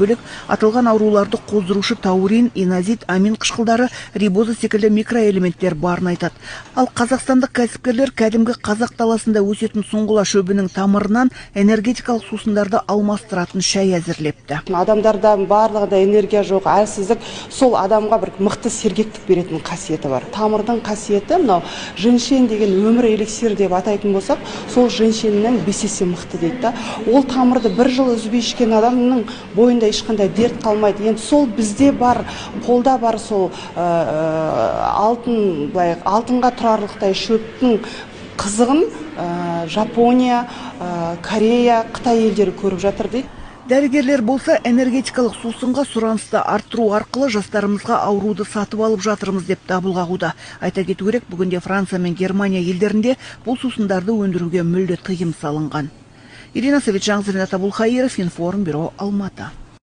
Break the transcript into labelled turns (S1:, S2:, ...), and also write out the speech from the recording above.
S1: Бөлек, аталған ауруларды қоздырушы таурин, инозит, амин қышқылдары, рибоза секілді микроэлементтер барын айтады. Ал қазақстандық кәсіпкерлер кәдімгі қазақ даласында өсетін сұңғыла шөбінің тамырынан энергетикалық сусындарды алмастыратын шай әзірлепті.
S2: Адамдарда барлығында энергия жоқ, әлсіздік, сол адамға бір мықты сергектік беретін қасиеті бар. Тамырдың қасиеті мынау женьшень деген өмір эликсирі деп атайтын болсақ, сол женьшеннен 5 есе мықты дейді да. Ол тамырды бір жыл үзбей ішкен адамның бойында ешқандай дерт қалмайды. Енді сол бізде бар, қолда бар сол алтын, былай алтынға тұрарлықтай шөптің қызығын Жапония, Корея, Қытай елдері көріп жатыр дейді.
S1: Дәрігерлер болса, энергетикалық сусынға сұранысты арттыру арқылы жастарымызға ауруды сатып алып жатырмыз деп дабыл қағуда. Айта кету керек, бүгінде Франция мен Германия елдерінде бұл сусындарды өндіруге мүлде тыйым салынған. Ирина Савитжан, Ринат Абулхаиров, Информбюро, Алматы.